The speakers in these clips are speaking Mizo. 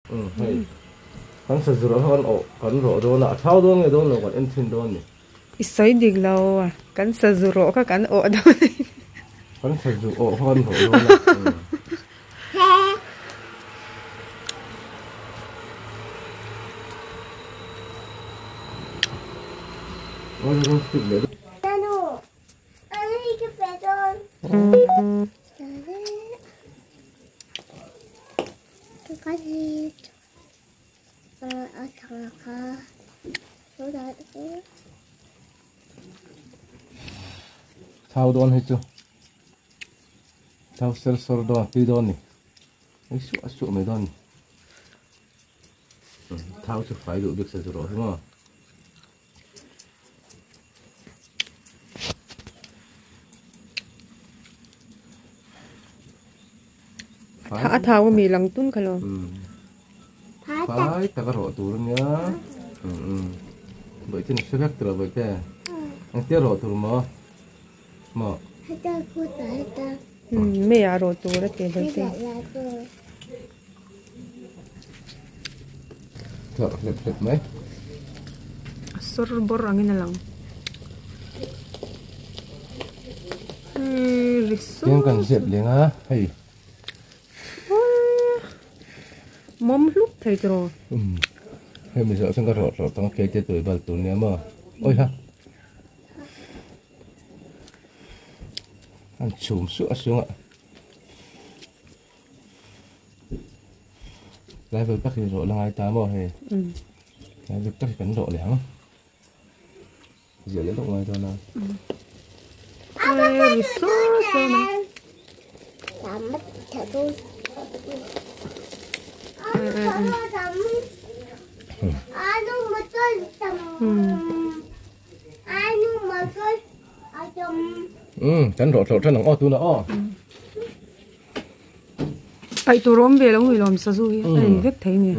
Hei kan sazu rawh kha kan awh kan rawh dawn a, a thau dawn nge dawn lo kan en thin dawn a ni. I sawi dik lo a, kan sazu rawh kha kan awh dawn a ni. Kan sazu awh kha kan rawh dawn a. Thau dawn hi chu thau ser sawr dawn a tui dawn ni ei suah suah mai dawn ni thau chu fai duh bik sa chu rawh hi maw. A thau a mi lang tun kha lo. Fai tak a rawh tur ania. Bawihte ni hre vek tur a bawihte. Engtia rawh tur maw? Maw? Mei ah rawh tur a ti bawihte. Tlawrh hlep hlep mai. A sawr bawr angin a lang. Tiang kan zep leng a hei. Mawm hlup thei tiraw. Hei mi zawh chuan ka rawh rawh tang keite tui bal tur nia maw. Oi ha. An chhum suah suah a. Lai vel tak hi rawh la ngai ta maw hei. Lai vel tak hi kan rawh leh ang. Zia leh lawk ngai dawn a. Ri saw saw mai. Kan rawh tlawh ṭan ang aw tunah aw. Paih tur awm ve lo mi lawm sazu hi a ei vek thei nia.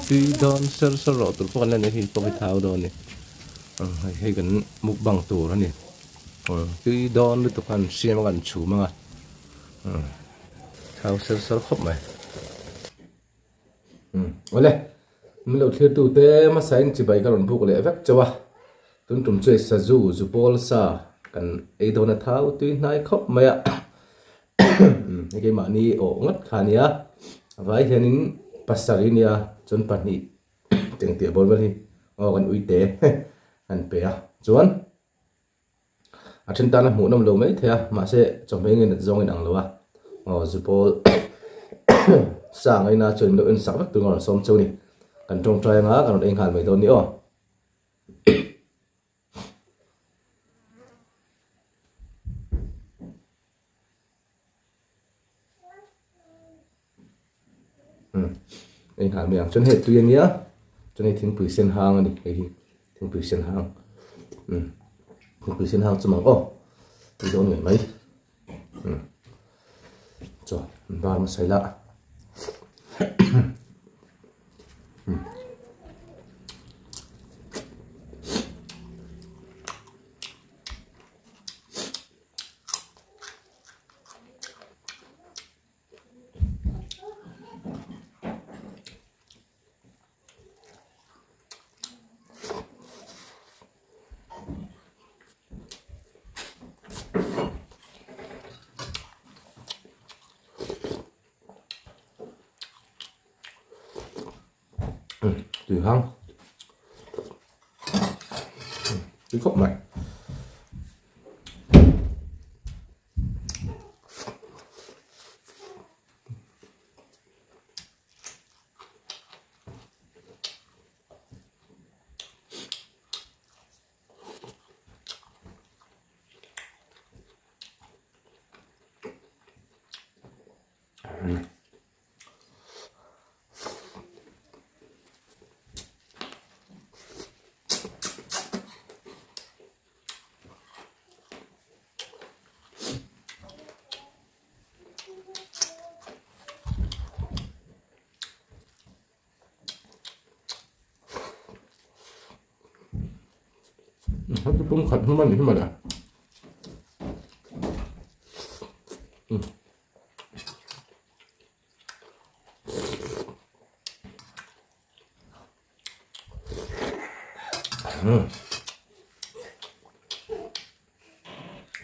Tui dawn ser ser rawh tur pawh kan la nei hi pawh hi thau dawn a ni hei hei kan mukbang tur a ni tui dawn lutuk a an siam a kan chhum ang a thau ser ser khawp mai awle min lo thlir tute hmasa in chibai ka rawn buk leh vek chauh a tun tum chu hei sazu zu pawl sa kan ei dawn a thau tui hnai khawp mai a. Hei keimahni awh ngat kha a nia a vai hianin pasarih a nia chuan pahnih tengtiah bawr vel hi aw kan uite an pe a chuan a then tan a hmuh nawm lo mai thei a mahse chawhmeh nge nat zawng in ang lo a aw zu pawl sa ngaina chuan min lo en sak vek tur a rawn sawm cheu a ni kan tawngtai anga kan rawn ei nghal mai dawn a ni aw. Hei nghah mai ang chuan hei tui a nia chuan hei thingpui sen hang a ni hei hi thingpui sen hang thingpui sen hang chu mang aw tui dawn ngei mai chaw bar hmasa ila. Tui hang tui khawp mai. Heti pum khat hnum a ni hi mawle.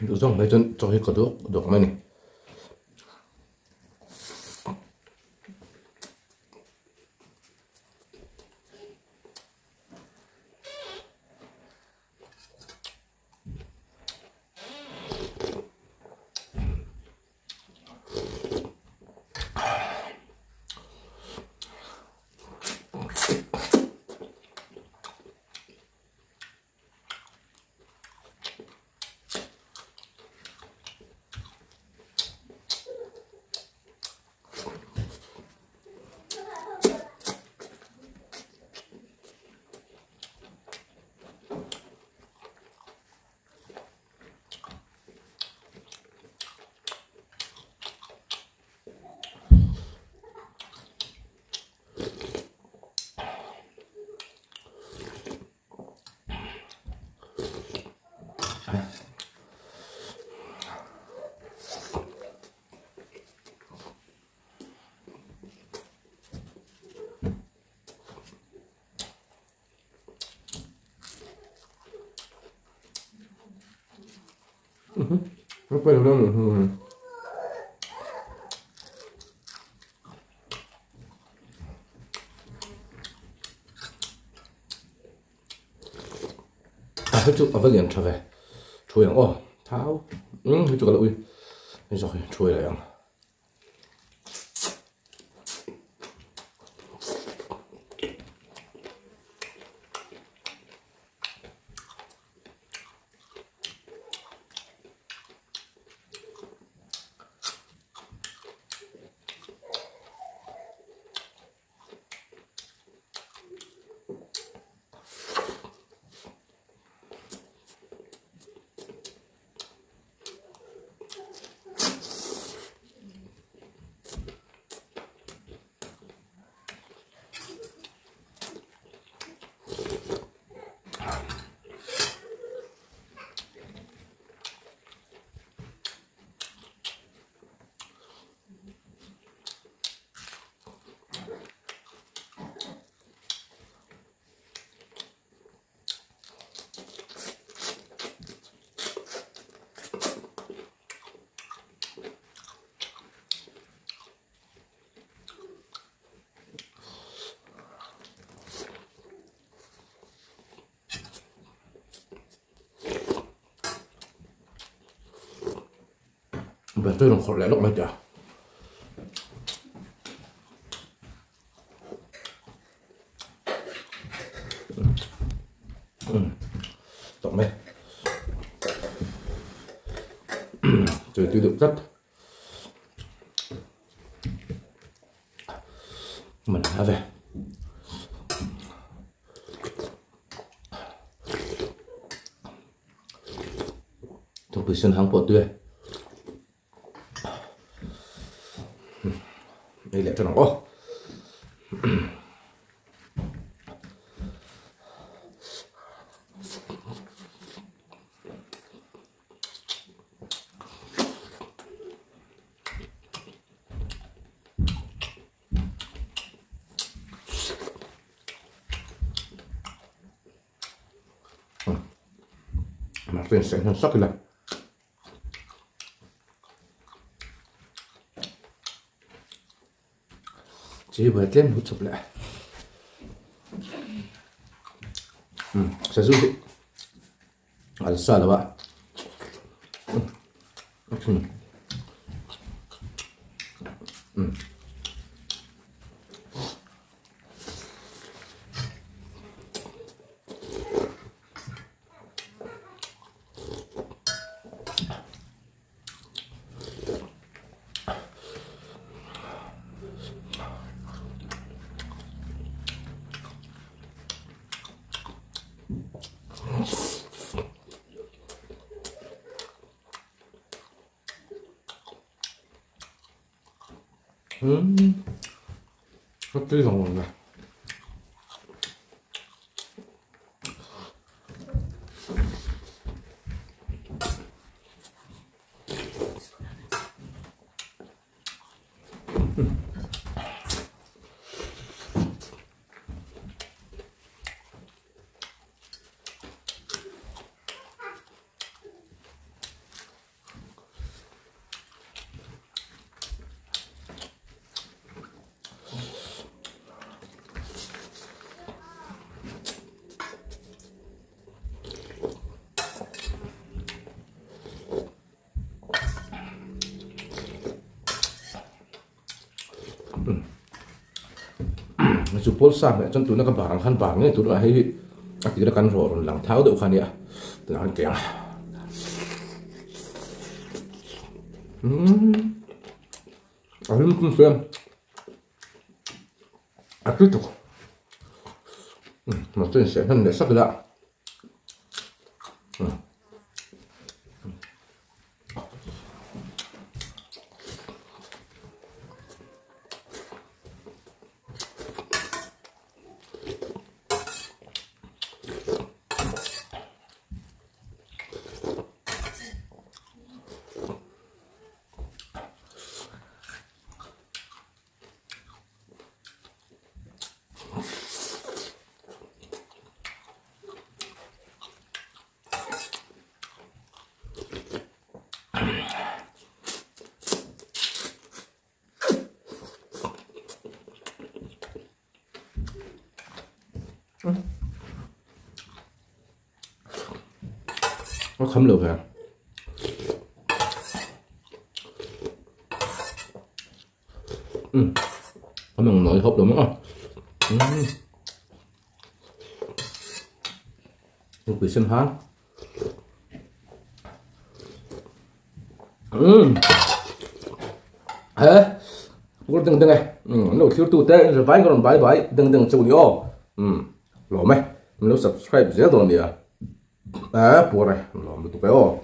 Duh zawng mai chuan chaw hi ka duak duak mai a ni. A hei chu a va lian tha ve thu ang aw thau umm hei chu ka la ui hei zawk hi thu leh ang. Bel tui rawn khawrh leh lawk mai teh a. Tawk mai. Tui tui deuh tlat. Man a ve. Thawkpui sen hang pawh tui e. Ei leh tan ang aw. Martin seh hman sak ila. Chi buai tlem hmu chhup leh. Sazu hi al sa lo a. A tui vang vang a. Chu pawl sa hmeh chuan tuna ka bar ang khan bar ngei tur a hei hi a tira kan rawh rawn lang thau deuh kha nia tunah khan keng a umm a hlim tum hle a tui tuk mahse in seh hman leh sak ila. A kham lo ve. A mang nawi hawp lo mai a. Thingpui sen hang. He pur deng deng e. An lo thlir tu te in vai ka rawn bai bai deng deng cheu ni aw. Lawm e. Min lo subscribe zel dawn nia. Pur e. Lawm lutuk e aw.